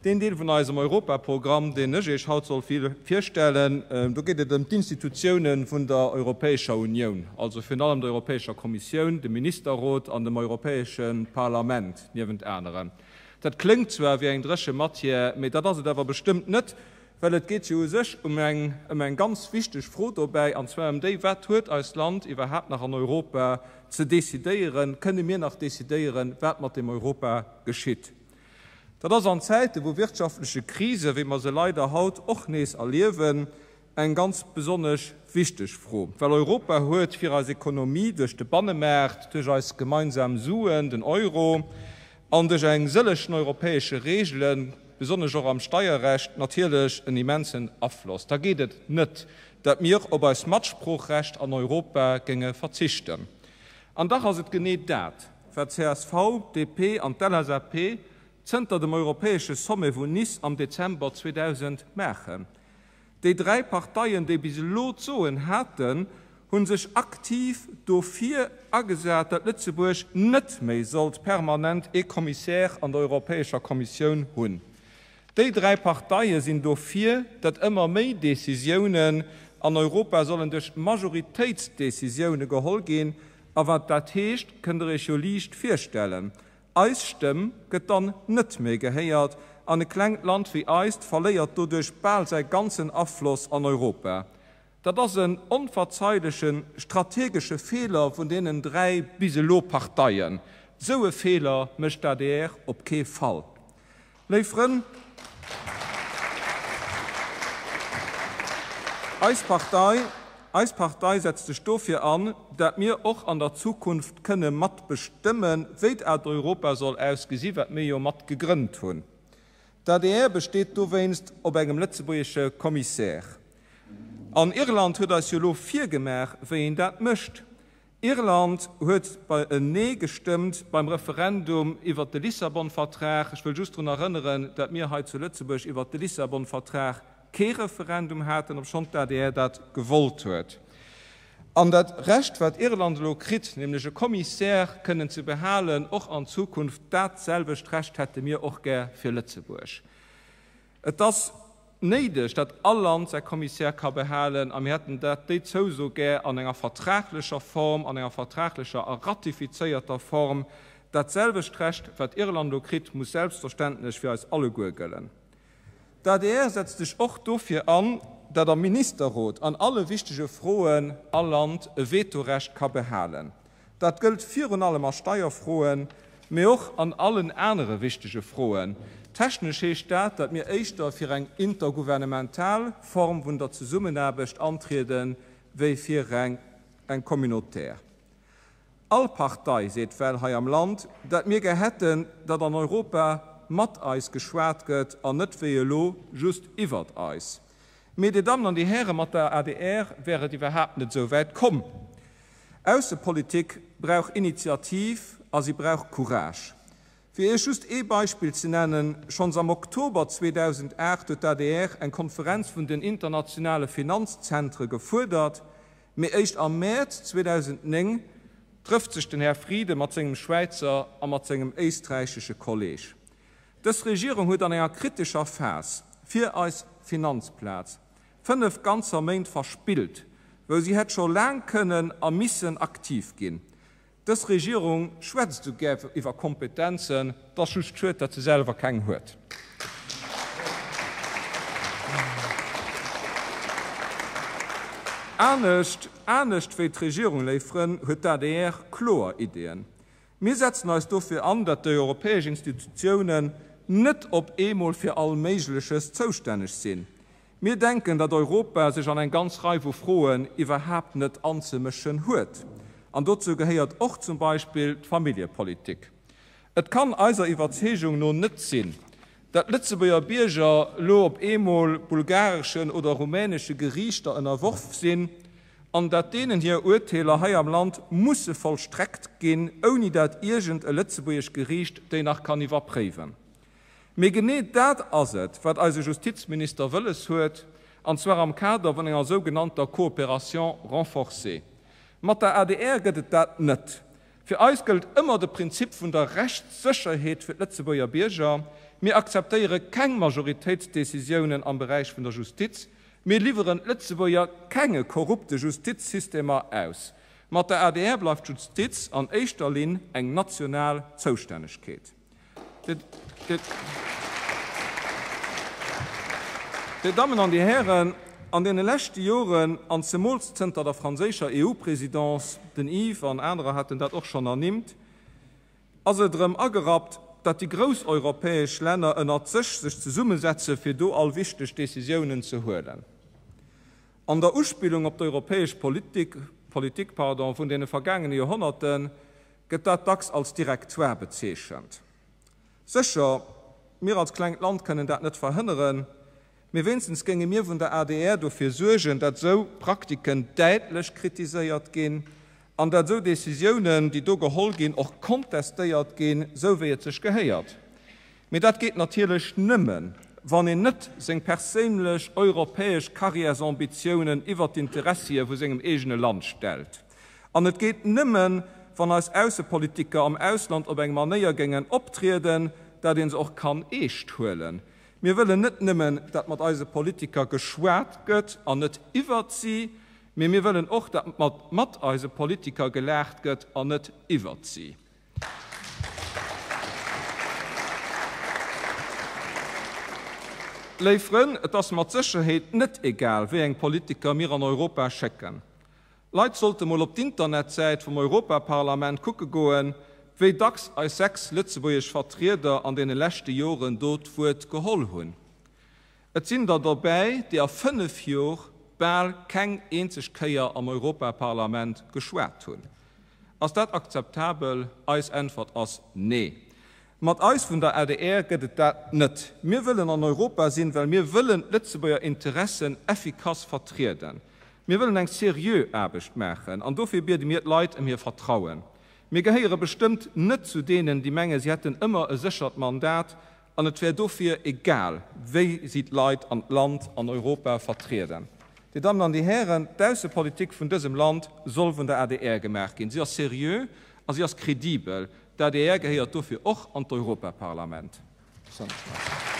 Deen Deel vun eisem Europaprogramm, deen ech Iech haut soll virstellen, do geet et ëm d'Institutiounen vun der Europäescher Unioun, also virun allem der Europäescher Kommissioun, dem Ministerrot an dem Europäesche Parlament, niewent aneren. Dat kléngt zwar wéi eng dréche Matière, mee dat ass et awer bestëmmt net, well et geet jo u sech ëm eng, ëm eng ganz wichteg Fro dobäi, an zwar ëm déi, Wat huet eist Land iwwerhaapt nach an Europa ze decidéieren? Kënne mir nach decidéieren, wat mat deem Europa geschitt? Dat ass an Zäite vu wirtschaftleche Krise, wéi mer se leider haut och nees erliewen, eng ganz besonnesch wichteg Fro, well Europa huet fir eis Ekonomie duerch de Bannemaart, duerch eis gemeinsam Suen, den Euro, an duerch eng sëllegen europäesche Reegelen, besonnesch och am Steierrecht, natierlech en immensen Afloss. Da geet et net, dat mir op eist Matsproochrecht an Europa géinge verzichten. An dach ass et genee dat, wat csv, DP an d'LSAP zënter dem europäesche Sommet vun Nice am Dezember 2000 maachen. Déi dräi Parteien, déi bis elo d'Soen haten, hu sech aktiv dofir agesat, datt Lëtzebuerg net méi sollt permanent ee Commissaire an der Europäescher Kommissioun hunn. Déi dräi Parteie sinn dofir, datt ëmmer méi Decisiounen an Europa sollen duerch Majoritéitsdecisioune geholl ginn. A wat dat heescht, kënnt der Iech jo liicht virstellen. Eis Stëmm gëtt dann net méi gehéiert an e klengt Land wéi eist verléiert doduerch bal säi ganzen Afloss an Europa. Dat ass en onverzeileche strategesche Feeler vun deenen 3 bis elo Parteien. Sou e Feeler mécht d'ADR op kee Fall. Léif Frënn, eis Partei, eis Partei setzt sech dofir an, dat mir och an der Zukunft kënne mat bestëmmen, wéi dat Europa soll ausgesi wat mir jo mat gegrënnt hunn. D'adr besteet dowéinst op engem lëtzebuergesche Commissaire. An Irland huet eis jo elo virgemaach, wéi een dat mécht. Irland huet bei en Nee gestëmmt beim Referendum iwwert de Lissabon-Vertrag. Ech wëll just drun erënneren, dat mir hei zu Lëtzebuerg iwwert de Lissabon-Vertrag kee Referendum haten, obschonn d'ADR dat gewollt huet. An dat Recht, wat Irland elo kritt, nämlech e Commissaire kënnen ze behalen, och an Zukunft, dat selwecht Recht hätte mir och gär fir Lëtzebuerg. Et ass néideg, datt all Land säi Commissaire ka behalen, a mir hätten dat, déi Zouso gär an enger vertraglecher Form, an enger vertraglecher a ratifizéierter Form. Dat selwecht Recht, wat Irland elo kritt, muss selbstverständlech fir eis alleguer gëllen. D'adr setzt sech och dofir an, datt am Ministerrot an alle wichtege Froen all Land e Vetorecht ka behalen. Dat gëllt virun allem a Steierfroen, mee och an allen anere wichtege Froen. Technesch heescht dat, datt mir éischter fir eng intergouvernemental Form vun der Zesummenaarbecht antrieden, wéi fir eng communautaire. All Partei seet well hei am Land, datt mir gär hätten, datt an Europa mat eis geschwat gëtt an net wéi elo just iwwert eis. Mee, Dir Dammen an Dir Hären, mat der adr wär et iwwerhaapt net esou wäit komm. Aussepolitik brauch Initiativ a si brauch Courage. Fir Iech just ee Beispill ze nennen, Schonns am Oktober 2008 huet d'ADR eng Konferenz vun den internationale Finanzzentre gefuerdert, mee éischt am Mäerz 2009 trëfft sech den Här Frieden mat sengem Schwäizer a mat sengem éisträichesche Kolleg. Dës Regierung huet an enger kritescher Phas fir eis Finanzplaz 5 ganzer Méint verspillt, wou si hätt scho laang kënnen a missen aktiv ginn. Dës Regierung schwätzt esou gär iwwer Kompetenzen, 't ass just schued, datt se selwer keng huet. Anescht, anescht wéi d'Regierung, léif Frënn, huet d'ADR kloer Ideeën. Mir setzen eis dofir an, datt déi europäesch Institutiounen net op eemol fir all Méigleches zoustänneg sinn. Mir denken, datt Europa sech an eng ganz Rei vu Froen iwwerhaapt net anzemëschen huet. An dozou gehéiert och zum Beispill d'Familljepolitik. Et kann eiser Iwwerzeegung no net sinn, datt Lëtzebuerger Bierger elo op eemol bulgareschen oder rumänesche Geriichter ënnerworf sinn an datt deenen hir Urteeler hei am Land musse vollstreckt ginn, ouni datt iergend e lëtzebuergesch Geriicht déi nach kann iwwerpréiwen. Mee genee dat ass et, wat eise Justizminister wëlles huet, an zwar am Kader vun enger sougenannter Coopération renforcée. Mat der adr gëtt et dat net. Fir eis gëllt ëmmer de Prinzip vun der Rechtssécherheet fir d'Lëtzebuerger Bierger. Mir akzeptéiere keng Majoritéitsdecisiounen am Beräich vun der Justiz. Mir liwweren d'Lëtzebuerger kenge korrupte Justizsystemer aus. Mat der adr bleift d'Justiz an éischter Linn eng national Zoustännegkeet. Dir Dammen an Dir Hären, an deene leschte Joren, an zemools zënter der franséischer EU-Présidence, den Yves an anerer haten dat och schonn ernimmt, ass et erëm agerappt, datt déi grouss europäesch Länner ënnert sech sech zesummesetze fir do all wichteg Décisiounen ze huelen. An der Uspillung op d'europäesch Politik, Politik, pardon, vun deene vergaangene Joerhonnerten gëtt dat dacks als Directoire bezeechent. Sécher, mir als klengt Land kënnen dat net verhënneren, mee wéinstens géinge mir vun der adr dofir suergen, dat esou Praktiken däitlech kritiséiert ginn an dat esou Décisiounen, déi do geholl ginn, och kontestéiert ginn, esou wéi et sech gehéiert. Mee dat geet natierlech nëmmen, wann een net seng perséinlech europäesch Carrièresambitiounen iwwert d'Interessie vu sengem eegene Land stellt. An et geet nëmmen, wann eis Aussepolitiker am Ausland op eng Manéier géingen optrieden, dat ee se och kann eescht huelen. Mir wëllen net nëmmen, dat mat eise Politiker geschwat gëtt an net iwwert si, mee mir wëllen och, dat mat mat eise Politiker gelaacht gëtt an net iwwert si. Léif Frënn, et ass mat Sécherheet net egal, wéi eng Politiker mir an Europa schécken. Leit sollte mol op d'Internetsäit vum Europaparlament kucke goen, wéi dacks eis 6 lëtzebuergesch Vertrieder an deene leschte Joren do d'Wuert geholl hunn. Et sinn der dobäi, déi a 5 Jor bal keng eenzeg Kéier am Europaparlament geschwat hunn. Ass dat akzeptabel? Eis Äntwert ass nee. Mat eis vun der adr gëtt et dat net. Mir wëllen an Europa sinn, well mir wëllen d'Lëtzebuerger Interessen effikass vertrieden. Mir wëllen eng seriö Aarbecht maachen an dofir biede mir d'Leit ëm hir Vertrauen. Mir gehéiere bestëmmt net zu deenen, déi menge si hätten ëmmer e séchert Mandat an et wär dofir egal, wéi si d'Leit an d'Land an Europa vertrieden. Dir Dammen an Dir Hären, d'Aussepolitik vun dësem Land soll vun der adr gemaach ginn. Si ass seriö a si ass credibel. D'adr gehéiert dofir och an d'Europaparlament. Merci.